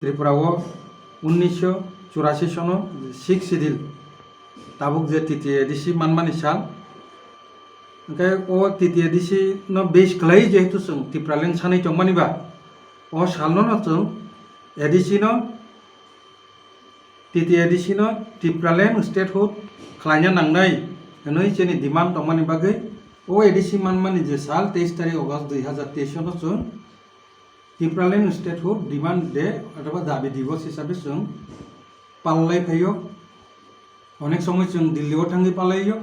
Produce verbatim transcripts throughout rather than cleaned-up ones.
Tripura o unnisho churasi sono sixth schedule, tabuk je T T A D C manmani sal, hwnkhe o T T A D C no base khlai jehetu chwng Tipraland sanwi tongmani ba, o salno no chwng A D C no, T T A D C no Tipraland statehood khlaina nangnai hwnwi chini demand tongmani bagwi o A D C manmani je sal teis tarik August dui hazar teis no chwng Tipraland statehood demand day othoba dabi divos hisabe chwng palai phaio. Onek somoi chwng Delhi o thangwi palaio,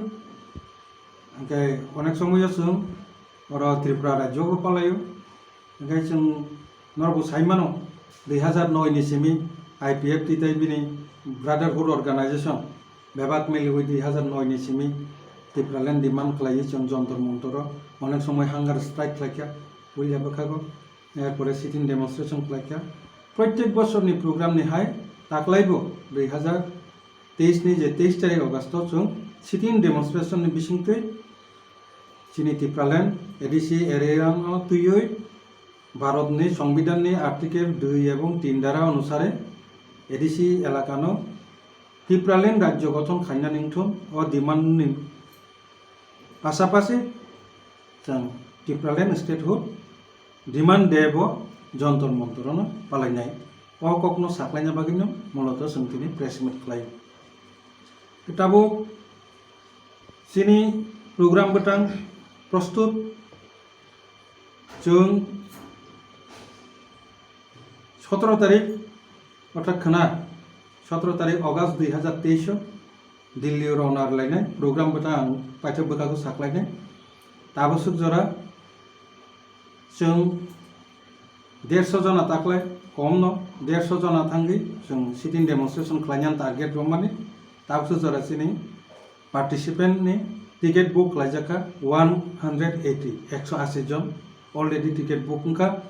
hwnkhe onek somoi o chwng oro Tripura rajyo bo palaio. Hwnkhe chwng norokbo sai mano, dui hazar noi ni simi I P F T tei bini Brotherhood Organization bebak miliwi dui hazar noi ni simi Tipraland demand khlaiwi chwng Jontor Montor o onek somoi hunger strike khlaikha, puila bwkhago, erpore sit-in demonstration khlaikha. Protek bosorni program ni hai taklaibo dui hazar teis ni je teis tarik August o chwng sit-in demonstration ni bisingtwi chini Tipraland A D C area no twiwi Bharatni Songbidanni Article dui ebong tin dara onusare A D C elakano Tipraland rajyo gothon khainani wngthun o demand ni pasapasi chwng Tipraland statehood demand day bo Jontor Montor no palainai. O kokno saklaina bagwino muloto chwng tini press meet khlaio. Tabuk chini program bwtang prostut chwng sotoro tarik, orthat khwna sotoro tarik August dui hazar teis o Delhi o rwna rwlainai program bwtang ang paithak bwkhago saklainai. Tabuk swk jora chwng derso jona taklai, komno derso jona thangwi chwng sit-in demonstration khlainani target romani. Tabuk swk jora chini participant ni ticket book khlaijak kha one hundred eighty, ekso ashi jon already ticket book wngkha.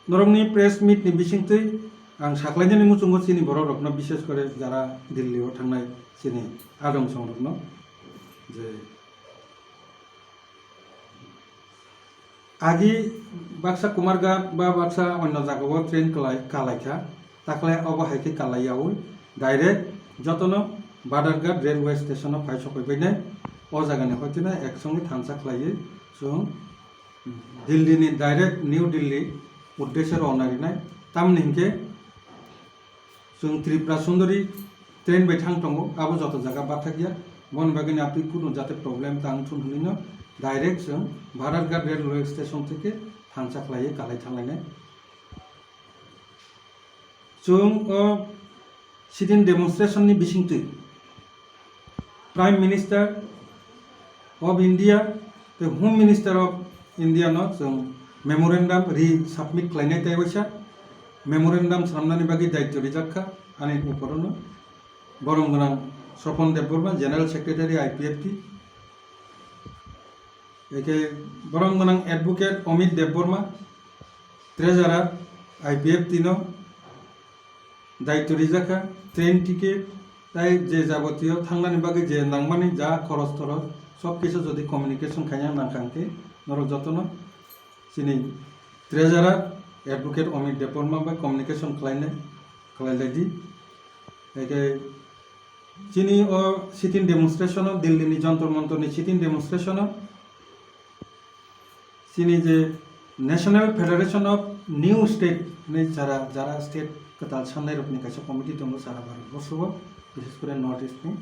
Norokni press meet ni bisingtwi ang saklainani muchungo chini borok rokno, bishes kore jara Delhi o thangnai chini adong songrokno je agi baksa Kumarghat ba baksa onno jagao train kalai, kalaikha, takle obo hai khe kalai yaui direct jotono Badharghat railway station o phai sokoi bainai. O jagani hoitino ek songwi thansa khlaiwi chwng Delhi ni direct New Delhi uddeshe rwna rinai. Tamni hinkhe chwng Tripura Sundari train bai thang tongo, abo joto jaga bathakya. Boni bagwino atwi kunu jate problem tang thun hwnwino direct chwng Bhararghat railway station theke thansa khlaiwi kalai thanglainai. Chwng o sit-in demonstration ni bisingtwi Prime Minister of India tei Home Minister of India no chwng memorandum re-submit khlainai, tei waisa memorandum swnamnani bagwi daityo rijak kha ani uporono. Borom gwnang Sopon Debbarma, General Secretary I P F T, eke borom gwnang Advocate Amit Debbarma, Treasurer I P F T no daityo rijak kha, train ticket, tei je jabotiyo thangnani bagwi je nangmani ja khoros toros, sob kisu jodi communication khaina nangkha hwnkhe, norok jotono chini Treasurer Advocate Amit Debbarma bai communication khlainai, khlailaidi. Eke chini o sit-in demonstration o, Delhi ni Jantar Mantar ni sit-in demonstration o, chini je National Federation of New State hinwi jara, jara state kwtal sannairokni kaisa committee tongo sara Bharat borso o, bishes kore North East ni.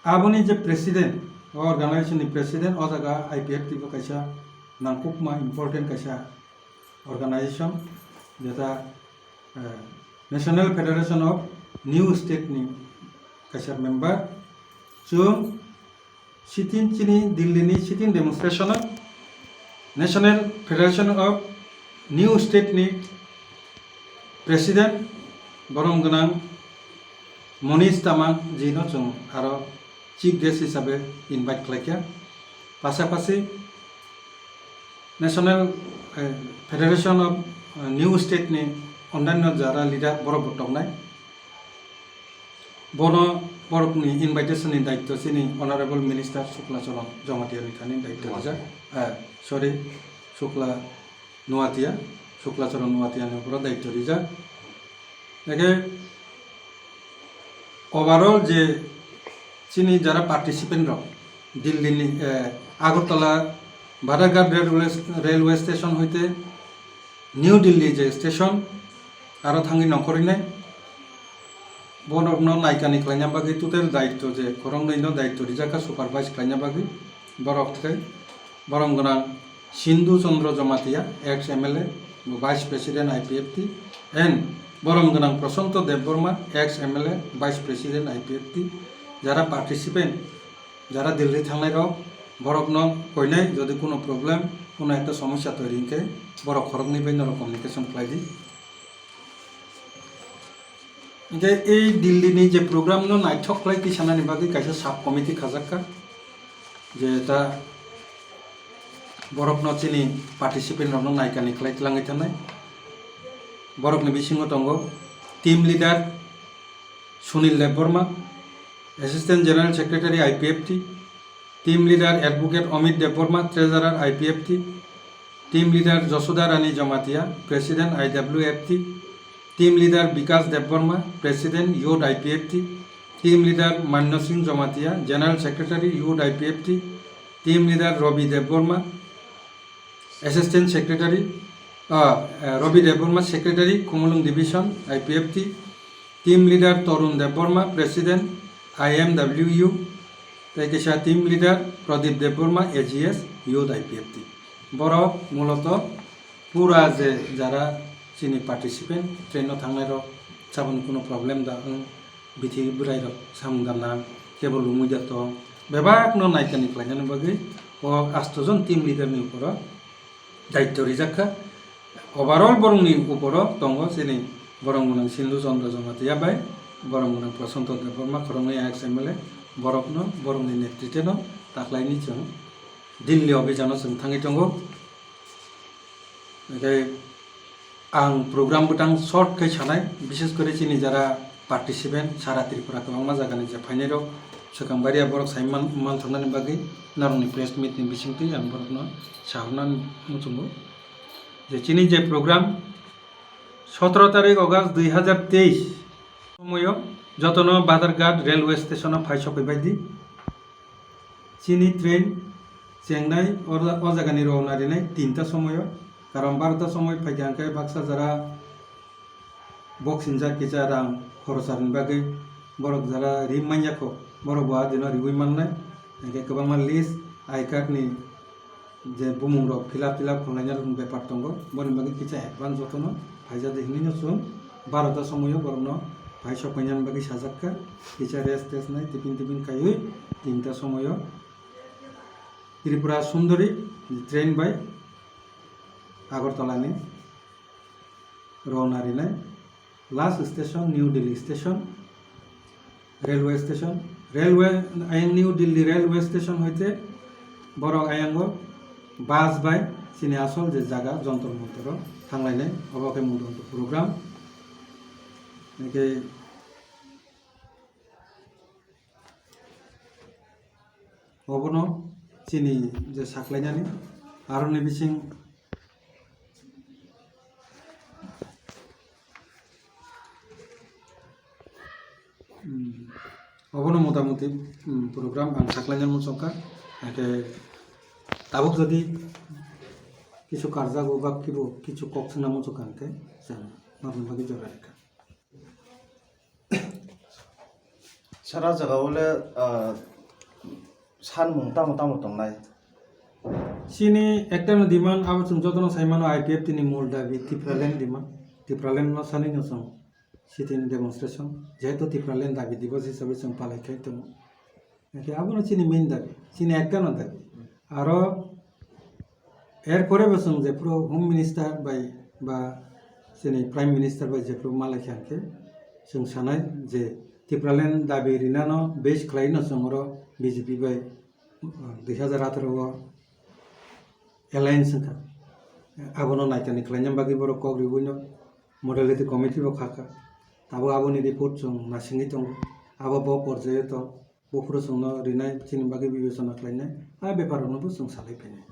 Aboni je president, o organization ni president, o jaga I P F T bo kaisa nangkukma important kaisa organization, jeta, eh, National Federation of New State ni kaisa member. Chwng sit-in chini Delhi ni sit-in demonstration o National Federation of New State ni president borom gwnang Monish Tamang ji no chwng aro chief guest hisabe invite khlaikha. Pasapasi National, eh, Federation of, eh, New State ni ondanyo jara leader borok bo tongnai. Bono borokni invitation ni daityo chini Honorable Minister Shukla Charan Jamatia ni thani daityo rijak. Eh, sorry, Shukla Nuatia, Shukla Charan Nuatia ni uporo daityo rijak. Eke overall je chini jara participant rok Delhi ni, eh, Agartala Badharghat railway, railway station hoite New Delhi je station aro thangwi nongkhorwi nai. Borokno naikani khlaina bagwi total daityo je khoroknwi no daityo rijak kha supervise khlaina bagwi borok tei borom gwnang Sindhu Chandra Jamatia, ex M L A, bo Vice President I P F T, and borom gwnang Prashanto Debbarma, ex M L A, Vice President I P F T, jara participant, jara Delhi thangnai rok, borokno koinai jodi kuno problem, kuno ekta somosya toiri hinkhe borok khoroknwi bai norok communication khlai di. Hinkhe ei Delhi ni je program no naithok khlai tisanani bagwi kaisa sub committee khajak kha, je ta borokno chini participant rokno naikani khlai tlangwi thanai. Borokni bisingo tongo team leader Sunil Debbarma, Assistant General Secretary I P F T, team leader Advocate Amit Debbarma, Treasurer I P F T, team leader Josoda Rani Jamatia, President I W F T, team leader Bikas Debbarma, President Youth I P F T, team leader Manno Singh Jamatia, General Secretary Youth I P F T, team leader Ravi Debbarma, Assistant Secretary, ah, eh, Ravi Debbarma, Secretary, Khumulwng Division, I P F T, team leader Tarun Debbarma, President, I M W U, tei kisa team leader Pradip Debbarma, A G S, Youth I P F T. Borok muloto pura je jara chini participant, train no thangnai rok, saboni kuno problem da wng, bithi bwrai rok samung da nang, kebo lumui da tong, bebak no naikani khlainani bagwi o asto jon team leader ni uporo daityo rijak kha. Overall borokni uporo tongo chini borom gwnang Sindhu Chandra Jamatia bai borom gwnang Prashanto Debbarma, khoroknwi ex M L A, borokno, borokni netrite no taklaini chwng Delhi obhijano chwng thangwi tongo. Hwnkhe ang program bwtang short khe sanai, bishes kore chini jara participant sara Tripura kwbangma jagani je phainai rok swkang baria borok sai man-, manthoknani bagwi norokni press meet ni bisingtwi ang borokno sahornani muchungo je chini je program sotoro tarik August dui hazar teis somoio jotono Badharghat railway station o phai sokwi bai di. Chini train chengnai o, o jagani rowna rinai tinta somoio, karon barota somoi phaikha hwnkhe baksa jara boxing jak kisa rang khorosa rwni bagwi borok jara ri manya kho, borok bo a dino riwi mannai, hwnkhe kwbangma list, I card ni je bumung rok fill up, fill up khlaina rok bepar tongo, boni bagwi kisa advance jotono phaijak di hinwi no chwng barota somoio borokno phai sokpainani bagwi sajak kha, kisa rest test nai tiffin tiffin khaiwi tinta somoio Tripura Sundari train bai Agartala ni rowna rinai. Last station New Delhi station, railway station, railway ayang New Delhi railway station hoite borok ayango bus bai chini asol je jaga Jantar Mantar o thanglainai, obo khe Mudanto program. Hwnkhe obono chini je saklainani aroni bising, hmm, obono motamuti, hmm, program ang saklainani muchungkha. Hwnkhe tabuk jodi kisu karjago ba kibo kisu kok swngna muchungkha hwnkhe chwng norokni bagwi jora rikha. Sara jaga o le, ah, sanmung tamo tamo tongnai? Chini ekta no demand, abo chwng jotono sai mano, I P F T ni mul dabi Tipraland demand. Tipraland no sanwi no chwng sit-in demonstration. Jehetu Tipraland dabi divos hisabe chwng palai khai tongo. Hwnkhe abono chini main dabi, chini ekta no dabi. Aro er pore bo chwng jephuru Home Minister bai ba chini Prime Minister bai jephuru malai kha hwnkhe chwng sanai je Tipraland dabi rinano base khlai no chwng oro B J P bai, uh, dui hazar atharo o alliance wngkha. Abono naikani khlaina bagwi borok kok riwi no modality committee bo khakha. Tabuk aboni report chwng nasingwi tongo. Abo bo porjaio tong. Buphuru chwngno rinai chini bagwi bibechona khlainai, a bepar rokno bo chwng salai phainai.